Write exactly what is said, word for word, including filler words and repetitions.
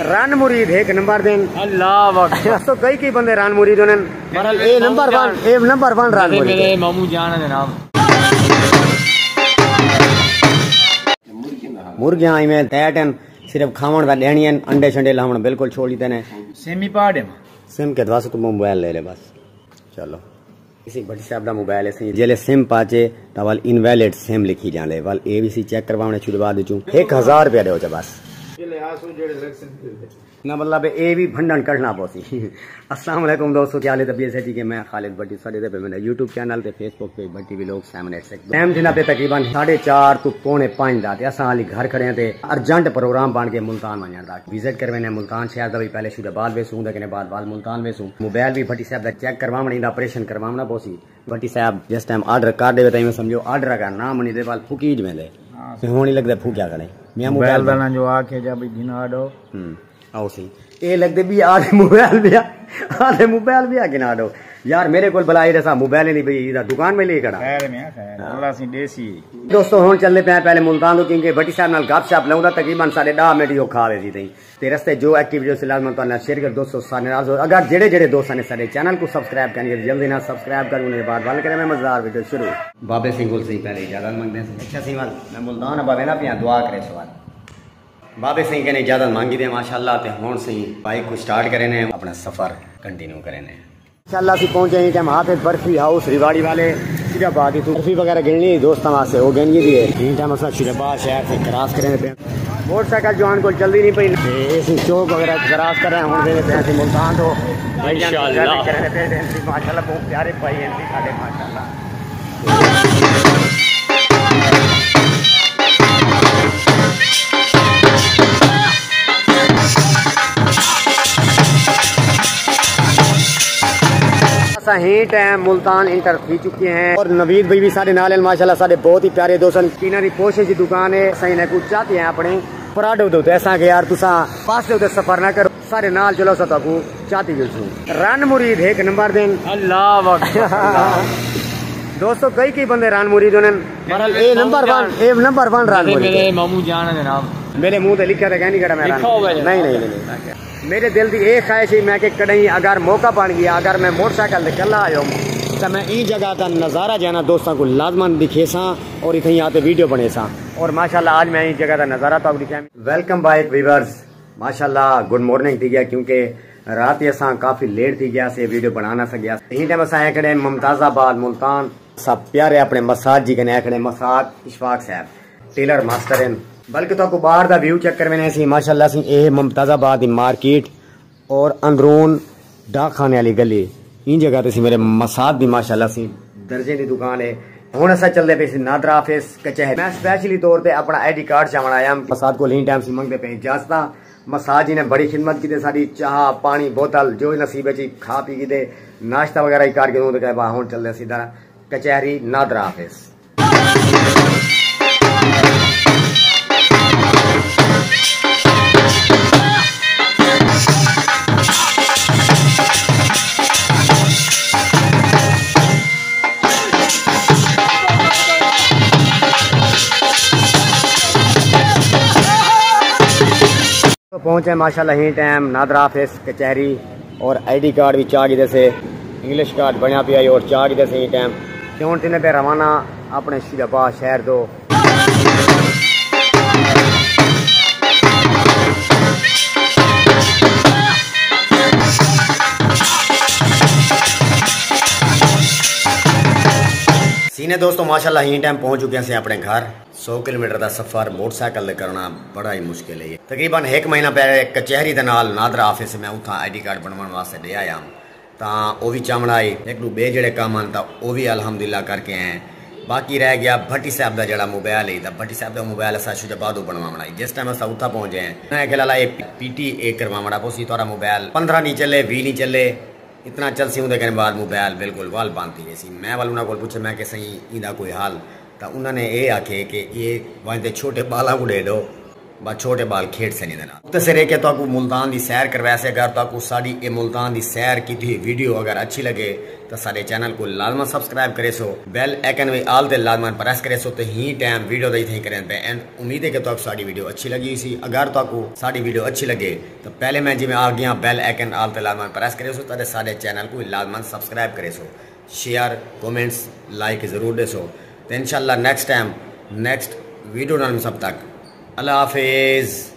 رن مرید ہک number then. اللہ اکبر۔ اسو کئی کئی بندے رن مرید ہونن، پر a number one, a number ون رن مرید ہے۔ ماموں جان دے نام۔ مرغیاں ایویں تیٹ ہن، صرف کھاوݨ دا ݙیݨی ہن، انڈے شنڈے لاوݨ بالکل چھوڑ ݙتے نے۔ سیمی پا ݙے۔ سم کے دوا سے تو موبائل لے لے بس۔ چلو۔ اسی بھٹی صاحب دا موبائل ہے سئیں، جیلے سم پاچے تاں ول انویلڈ سم لکھی جاندے، ول اے وی سی چیک کرواوݨے چھوڑے بعد وچوں ہک ہزار روپیہ ݙیو چا بس۔ نہ مطلب اے وی بھنڈن کڈھنا پوسی۔ السلام علیکم دوستو، کیا حال ہے؟ طبیعت صحت ٹھیک ہے؟ میں خالد بھٹی، ساڈے تے پہ میرا یوٹیوب چینل تے Facebook page Bhatti vlog seven eight six. Time تھیندا پہ تقریباً ساڑھے چار تو پونے پنج دا، تے اساں حالی گھر کھڑے ہیں تے ارجنٹ پروگرام بن کے ملتان ونجݨ دا۔ وزٹ کروینے ملتان شہر دا، وی پہلے شجاع آباد ویسوں، دے کنے بعد ول ملتان ویسوں۔ موبائل وی بھٹی صاحب دا چیک کرواوݨ، ایندا آپریشن کرواوݨا پوسی۔ بھٹی صاحب جس ٹائم آرڈر کر ݙیوے تاں ایویں سمجھو آرڈر اگر نہ منی دے ول پھکی ج ویندے۔ ہاں۔ تے ہݨ ہی لڳدا پھکیا کھڑے۔ میاں موبائل موبائل دا دا۔ نہ جو آکھے جا بھئی گھن آ ݙو۔ ہوں۔ آؤ سی۔ اے لڳدے بھی آ دے موبائل بھی آ، آ دے موبائل بھی آ گھن آ ݙو۔ یار میرے کول بھلا اے ݙسا موبائل نہیں بھئی، ایدا دکان میں لے کھڑا۔ خیر میاں خیر، ہاں۔ اللہ سیں ݙیسی۔ دوستو ہݨ چلدے پئے پہلے ملتان تو، کیونکہ بھٹی صاحب نال گپ شپ لوں دا تقریباً ساڑھے ݙاہ منٹ ہی او کھا ویسی تئیں۔ تے رستے جو ایکٹیویٹی اس لازم تہاݙے نال شیئر کر۔ دوستو سارے نال، اگر جڑے جڑے دوستاں نے ساڈے چینل کو سبسکرائب کرنی ہے، جلدی نال سبسکرائب کر، انہیں بعد ول کرے میں مزیدار ویڈیو شروع۔ بابے سنگھ کول سئیں پہلے اجازت منگدے ہیں۔ اچھا سئیں ول، میں ملتان آباد ہے نا پیا، دعا کرے سوال۔ بابے سئیں کنے اجازت مانگی دے ماشاءاللہ، تے ہݨ سئیں بائک کو سٹارٹ کرے نے، اپنا سفر کنٹینیو کرے نے۔ ماشاءاللہ اسی پہنچے ہیں ٹائم حافظ برفی ہاؤس ریواڑی والے، سیدھا بعد تو برفی وغیرہ گھننی دوستاں واسطے، وہ گھن گئی دی ہے۔ این ٹائم اساں شجاع آباد شہر سے کراس کریں پے۔ موٹر سائیکل جوان کول چلدی نہیں پئی۔ تے اسی چوک وغیرہ کراس کریں، ہݨ ویندے پئے ہیں ملتان تو۔ انشاءاللہ۔ کریں پے ہیں، ماشاءاللہ بہت پیارے بھائی ہیں ساڈے، ماشاءاللہ۔ اساں ہیں ٹائم ملتان انٹر تھی چکے ہیں اور نوید بھائی بھی ساڈے نال ہیں، ماشاءاللہ ساڈے بہت ہی پیارے دوست ہیں۔ انہاں دی پوشش دی دکان ہے، اساں انہاں کو چاہتے ہیں اپنے پراڈو دے تے، اساں کہ یار تساں پاسے تے سفر نہ کرو، ساڈے نال چلو، اساں تہاکوں چاتی ولسوں۔ رن مرید ہک نمبر دین۔ اللہ اکبر۔ دوستو کئی کئی بندے رن مرید ہونن، پر a number one, a number ون رن مرید ہے۔ ماموں جان دے نام۔ میرے منہ تے لکھیا تے کہیں نہیں کڑا میں رن۔ لکھا ہوئے۔ نہیں، نہیں، نہیں، نہیں۔ میرے دل دی اے خواہش ہے میں کہ کݙہیں اگر موقع بن گیا، اگر میں موٹر سائیکل تے کلا آیوم، تاں میں ایں جگہ دا نظارہ جانا دوستاں کو لازماً دکھیساں اور اتھیں آ تے ویڈیو بݨیساں۔ اور ماشاءاللہ آج میں ایں جگہ دا نظارہ تہاکوں دکھیاں۔ Welcome back viewers. ماشاءاللہ گڈ مارننگ تھی گیا، کیونکہ رات ہی اساں کافی لیٹ تھی گیا سے، ویڈیو بݨا نہ سڳیا۔ ایں ٹائم اساں آئے کھڑے ہیں ممتاز آباد ملتان۔ سب پیارے اپنے مساج جی کنے آئے کھڑے ہیں، مساج اشفاق صاحب ٹیلر ماسٹر ہیں۔ بلکہ تہاکوں باہر دا ویو چیک کروینے سی، ماشاءاللہ سی اے ممتاز آباد دی مارکیٹ اور اندرون ڈاک خانے والی گلی، ایں جگہ تے سی میرے مساج دی ماشاءاللہ سی درزے دی دکان ہے۔ ہݨ اساں چلدے پئے سی نادرا آفس کچہری۔ میں سپیشلی طور تے اپنا آئی ڈی کارڈ چاوݨ آیا ہم۔ مساج کول ہی ٹائم سی منگدے پئے اجازتاں۔ مساج جی نے بڑی خدمت کیتے، ساݙی چاہ، پاݨی، بوتل جو نصیب اچ کھا پی کیتے، ناشتہ وغیرہ ہی کر کے ݙوں تے کہے با ہݨ چلدے سیدھا کچہری نادرا آفس۔ تو پہنچے ماشاءاللہ ہی ٹائم نادرا آفس کچہری اور آئی ڈی کارڈ بھی چاہ گئے سے، انگلش کارڈ بنیا پیا اور چاہ گئے سے ہی ٹائم۔ تے ہݨ تینے پہ روانہ اپنے شجاع آباد شہر دو۔ سینے دوستو ماشاءاللہ ہی ٹائم پہنچ چکے ہیں اپنے گھر۔ سو کلومیٹر دا سفر موٹر سائیکل تے کرݨا بڑا ہی مشکل ہے۔ تقریباً ہک مہینہ پہلے کچہری دے نال نادرا آفس میں اتھاں آئی ڈی کارڈ بݨواوݨ واسطے ݙے آیا ہم، تاں او وی چاوݨ آئے، ہک ݙو ٻئے جیڑھے کم ہن تاں او وی الحمدللہ کر کے آئے ہیں۔ باقی رہ گیا بھٹی صاحب دا جیڑھا موبائل ہے، تاں بھٹی صاحب دا موبائل اساں شجاع آبادوں بݨواوݨ آئے۔ جس ٹائم اساں اتھاں پہنچے ہیں، میں آکھیا لالا اے پی ٹی اے کرواوݨا پوسی، تہاݙا موبائل پندرہ نہیں چلے، ویہہ نہیں چلے، اتنا چلسی اوندے کنے بعد موبائل بالکل ول بند تھی ویسی۔ میں ول انہاں کول پچھے، میں کہ سئیں ایندا کوئی حل؟ تاں انہاں نے اے آکھے کہ اے ونڄ تے چھوٹے ٻالاں کوں ݙے ݙو، با چھوٹے بال کھیڈ سنی دے نال۔ مختصر ہے کہ تہاکوں ملتان دی سیر کرویسے۔ اگر تہاکوں ساڈی اے ملتان دی سیر کیتی ہوئی ویڈیو اگر اچھی لگے تاں ساڈے چینل کوں لازماً سبسکرائب کریسو، بیل آئیکن وی آل تے لازماً پریس کریسو تے ہی ٹائم ویڈیو دا اتھائیں کریں پے اینڈ۔ امید ہے کہ تہاکوں ساڈی ویڈیو اچھی لگی ہوسی۔ اگر تہاکوں ساڈی ویڈیو اچھی لگے تاں پہلے میں جویں آکھ گیاں بیل آئیکن آل تے لازماً پریس کریسو تے ساڈے چینل کوں لازماً سبسکرائب کریسو، شیئر، کمنٹس، لائک ضرور ڈیسو۔ تے انشاءاللہ نیکسٹ ٹائم نیکسٹ ویڈیو نال سب تک اللہ حافظ۔